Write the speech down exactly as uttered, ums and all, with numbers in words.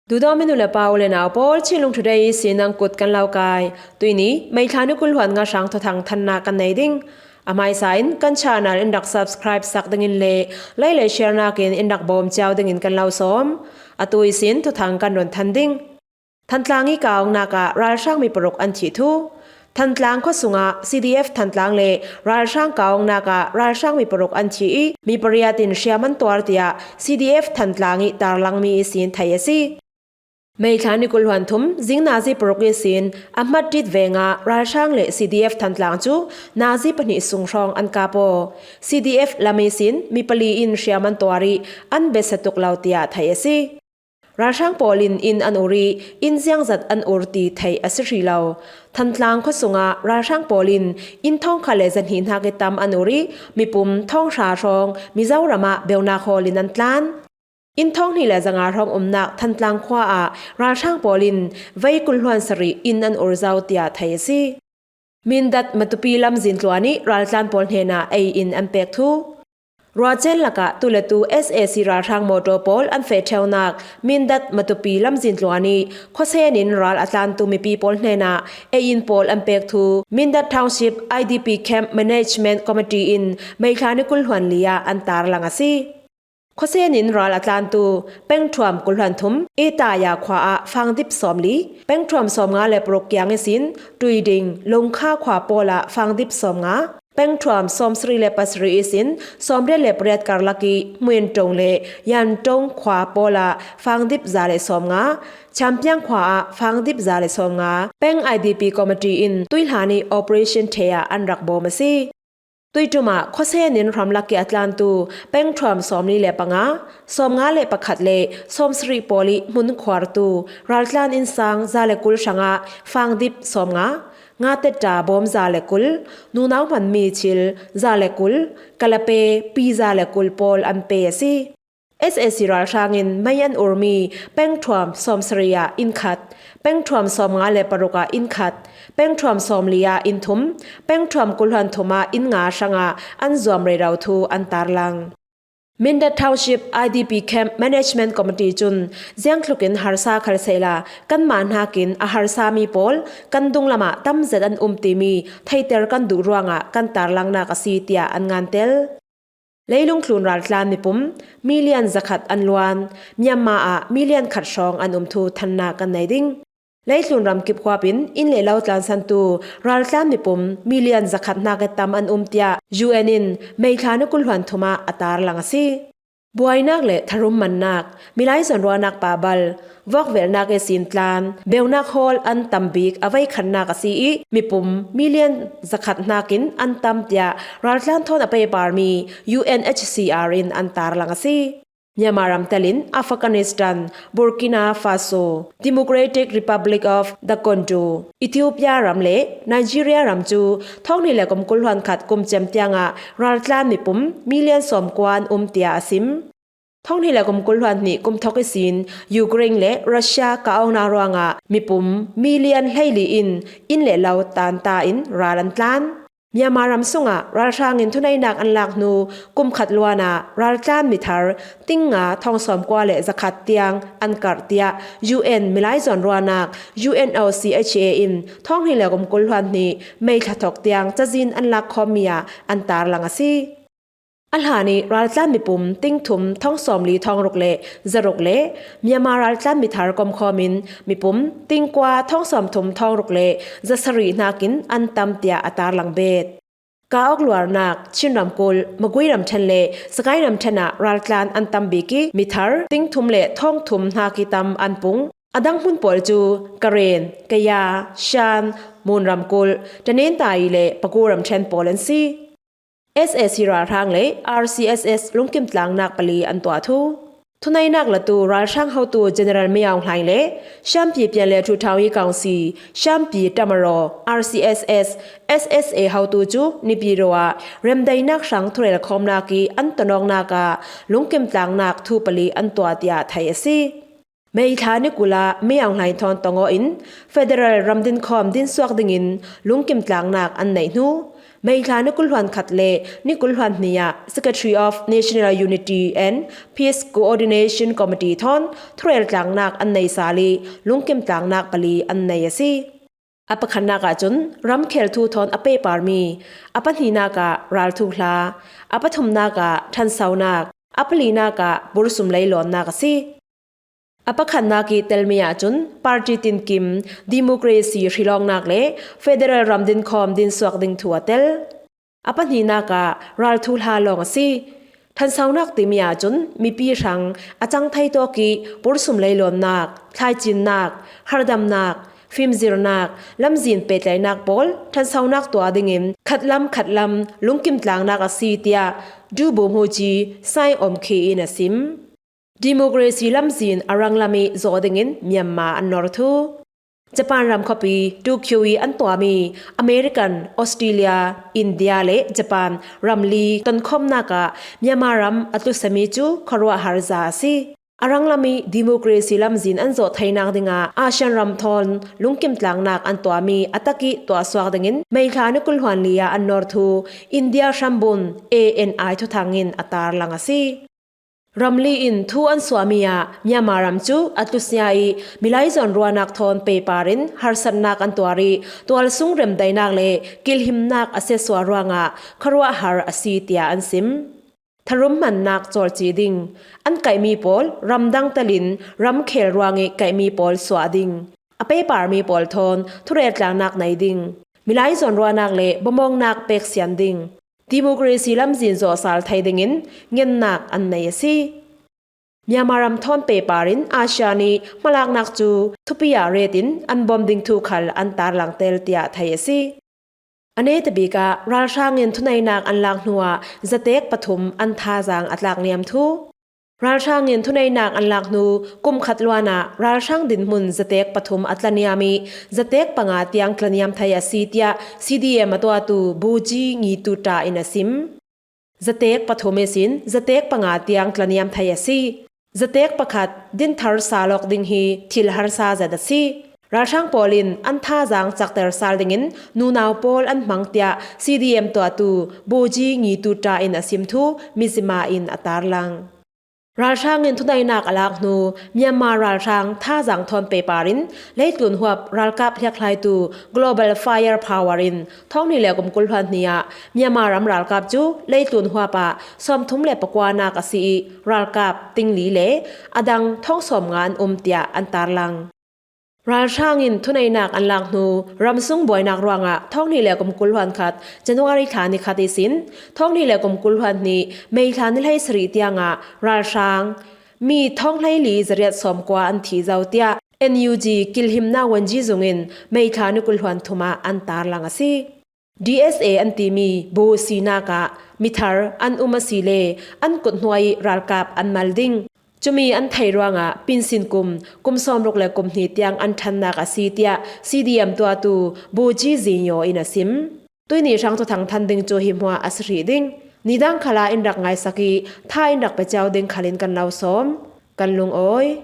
Duhdawm minu le pa u le nau pawl, Chinlung Today ihsin nang kut kan lo kai. Tuini, May thla ni kul hluan nga hrang thuthang thanna kan nei ding. A hmaisa in kan channel in rak subscribe sak dingin le like le share nakin in rak bawm ciau dingin kan lo sawm. Atu ihsin thuthang kan run than ding. Thantlang i kaungnak ah ralhrang mi paruk an thih thu. Thantlang khua sungah C D F Thantlang le ralhrang kaungnak ah ralhrang mi paruk an thih i mi pariat in hriam an tuar tiah C D F Thantlang i tarlang mi ihsin thei a si. May thla ni kul hluan thum zing nazi paruk ihsin Ahmad Tit vengah ralhrang le C D F Thantlang cu nazi pahnih sung hrawng an kap aw. C D F lam ihsin mi pali in hriam an tuar i an biasa tuk lo tiah thei a si. Ralhrang pawl in inn an ur i inn ziangzat an ur ti theih a si hrih lo. Thantlang khua sungah ralhrang pawl in inn thawngkhat le zahnih hnak i tam an ur i mipum thawng hra hrawng Mizoram ah beunak hawl in an tlan. Inn thawng hnih le zanga hrawng umnak Thantlang khua ah ralhrang pawl in vei kul hluan sarih inn an ur zo tiah thei a si. Mindat Matupi lamzin tluan i raltlan pawl hnenah ei in an pek thu. Ruahcen lakah tu le tu S A C ralhrang mawtaw pawl an feh ṭheunak Mindat Matupi lamzin tluan i khuasen in ral a tlantu mipi pawl hnenah ei in pawl an pek thu Mindat Township I D P Camp Management Committee in May thla ni kul hluan li ah an tarlang a si. Khuasen in ral a tlantu pengṭhuam kul hluan thum Etaya khua ah fangdip sawmli, pengṭhuam sawmnga le paruk kiang ihsin Tuiding Lungkha khua pawl ah fangdip sawmnga, pengṭhuam sawmsarih le pasarih ihsin sawmriat le pariat karlak i Hmuintong le Yantong khua pawl ah fangdip za le sawmnga, Champiang khua ah fangdip za le sawmnga, peng I D P committee in tuihlan i operation ṭhe ah an rak bawm a si. Tuiṭum ah khuasen in hramlak i a tlantu pengṭhuam sawmli le panga, sawmnga le pakhat le sawmsarih pawl i hmun khuartu raltlan innsang za le kul hrangah fangdip sawmnga, ngatetta bawm za le kul, nunau hmanmi thil za le kul, kalape pi za le kul pawl an pe a si. S A C ralhrang in mei an urmi pengṭhuam sawmsarih ah inn khat, pengṭhuam sawmnga le paruk ah inn khat, pengṭhuam sawmli ah inn thum, pengṭhuam kul hluan thum ah inn nga hrangah an zuam rero thu an tarlang. Mindat Township I D P Camp Management Committee cun ziangtluk in harsa khal sehla kanmah hnakin a harsami pawl kan dunglam ah tamzet an um timi theiter kan duh ruangah kan tarlangnak a si tiah an ngantel. Leilung tlun raltlan mipum million zakhat an luan, Myanmar ah million khat hrawng an um thu thannak kan nei ding. Leitlun ram kiphuap in inn le lo tlansantu raltlan mipum million zakhat hnak i tam an um tiah U N in May thla ni kul hluan thum ah a tarlang a si. Buainak le tharum mannak, milai zawnruahnak pahbal, vokvelhnak ihsin tlan, beunak hawl an tam bik a veikhatnak a si i mipum million zakhat hnakin an tam tiah raltlan thawn a peiparmi U N H C R in an tarlang a si. Myanmar ram telin Afghanistan, Burkina Faso, Democratic Republic of the Congo, Ethiopia ram le Nigeria ram cu thawng hnih le kum kul hluan khat kum cem tiangah raltlan mipum million sawmkua an um tiah a sim. Thawng hnih le kum kul hluan hnih kum thawk ihsin Ukraine le Russia ka awknak ruangah mipum million hleili in inn le lo tanta in ral an tlan. Myanmar ram sungah ralhrang in thuneihnak an lak hnu kum khat luan ah raltlan mithar ting nga thawng sawmkua le zakhat tiang an karh tiah U N milai zawnruahnak U N O C H A in thawng hnih le kum kul hluan hnih May thla thawk tiang cazin an lak khawmmi ah an tarlang a si. A hlan i raltlan mipum ting thum thawng sawmli thawng ruk le zaruk le Myanmar raltlan mithar komkhawm in mipum ting kua thawng sawmthum thawng ruk le zasarih hnakin an tam tiah a tarlang bet. Ka awk luarnak Chin ramkulh, Magui ramṭhen le Sagaing ramṭhen ah raltlan an tam bik i mithar ting thum le thawng thum hnak i tam an pung. A dang hmun pawl cu Karen, Kaya, Shan, Mon ramkulh, Tanentai le Paku ramṭhen pawl an si. S A C ralhrang le R C S S lungkim tlangnak pali an tuah thu. Thuneihnak latu ralhrang hotu General Min Aung Hlaing le Shanpi Pianle Ṭhuṭhau i Kawngsi, Shanpi Tamaro, R C S S, S S A hotu cu Naypyidaw ah remdaihnak hrang thurel khawmnak i an tonawknak ah lungkim tlangnak thu pali an tuah tiah thei a si. May thla ni kul ah Min Aung Hlaing thawn tong aw in federal ram dinkhawm dinsuak dingin lungkim tlangnak an neih hnu. May thla ni kul hluan khat le ni kul hluan hnih ah Secretary of National Unity and Peace Coordination Committee thawn thurel tlaknak an nei sal ih lungkim tlaknak pali an nei a si. A pakhatnak ahcun ramkhel thu thawn a pehparmi, a pahnihnak ah ralthuhla, a pathumnak ah ṭhansaunak, a palinak ah bursum leilawnnak a si. A pakhatnak ih telmi ahcun party tinkim, democracy hrilawngnak le federal ram dinkhawm dinsuak ding thu a tel. A pahnihnak ah ralthuhla lawng a si. Ṭhansaunak timi ahcun mipi hrang a cang thei tawk ih bursum leilawnnak, thlaicinnak, hardamnak, fimzirnak, lamzin pehtlaihnak pawl ṭhansaunak tuah dingin khatlam khatlam lungkim tlaknak a si, tiah Du Bo Mu Ji Sai Om Khi in a sim. Democracy lamzin a ranglam ih zawh dingin Myanmar an nor thu. Japan ram khuapi Tokyo ih an tuahmi American, Australia, India le Japan ramli tonkhawmnak ah Myanmar ram a tlusemi cu khuaruahhar za a si. A ranglam ih democracy lamzin an zawh theinak dingah ASEAN ram thawn lungkim tlaknak an tuahmi a tak ih tuahsuak dingin May thla ni kul hluan li ah an nor thu India hrambun A N I thuthang in a tarlang a si. Ramli in thu an suahmi ah Myanmar ram cu a tlusia ih milai zawn ruahnak thawn pehpar in harsatnak an tuar ih tualsung remdaihnak le kilhimnak a siatsuah ruangah khuaruahhar a si, tiah an sim. Tharum hmannak cawlcih ding, an kaihmi pawl ramdang telin ramkhel ruangih kaihmi pawl suah ding, a pehparmi pawl thawn thurel tlaknak nei ding, milai zawn ruahnak le bawmawknak peksian ding, democracy lamzin zawhsal thei dingin ngennak an nei a si. Myanmar ram thawn pehpar in ASEAN ih hmalaknak cu thupi ah ret in an bawm ding thu khal an tarlang tel, tiah thei a si. A netabik ah ralhrang in thuneihnak an lak hnuah zatek pathum an thazaang a tlakniam thu. Ralhrang in thuneihnak an lak hnu kum khat luan ah ralhrang dinhmun zatek pathum a tlaniam ih zatek panga tiang tlaniam thei a si, tiah C D M a tuahtu Buji Ngi Tu Ṭa in a sim. Zatek pathum ihsin zatek panga tiang tlaniam thei a si. Zatek pakhat dinthar sal awk ding hi thil harsa zet a si. Ralhrang pawl in an thazaang cakter sal dingin nunau pawl an hmang, tiah C D M tuahtu Buji Ngi Tu Ṭa in a sim thu Mizzima in a tarlang. Ralhrang in thuneihnak a lak hnu Myanmar ralhrang thazaang thawn pehpar in leitlun huap ralkap hliakhlaitu Global Fire Power in thawng hnih le kum kul hluan hnih ah Myanmar ram ralkap cu leitlun huap ah sawmthum le pakuanak a si ih ralkap tingli le a dang thawng sawmnga an um, tiah an tarlang. Ralhrang in thuneihnak an lak hnu ramsung buainak ruangah thawng hnih le kum kul hluan khat January thla ni khat ihsin thawng hnih le kum kul hluan hnih May thla ni hlei sarih tiangah ralhrang mi thawng hleili zariat sawmkua an thi zo, tiah N U G kilhimnak wanji zung in May thla ni kul hluan thum ah an tarlang a si. D S A an timi bu sinak ah mithar an um a si le an kut hnuai ih ralkap an mal ding. Cumi an theih ruangah pinsin kum, kum sawmruk le kum hnih tiang an ṭhannak a si, tiah C D M tuahtu Buji Zinyo in a sim. Tuihni hrang thuthang than ding cu hi hmuah a si hrih ding. Nidang khalah in rak ngaisak ih tha in rak pe cio ding khalin kan lo sawm. Kan lungawi.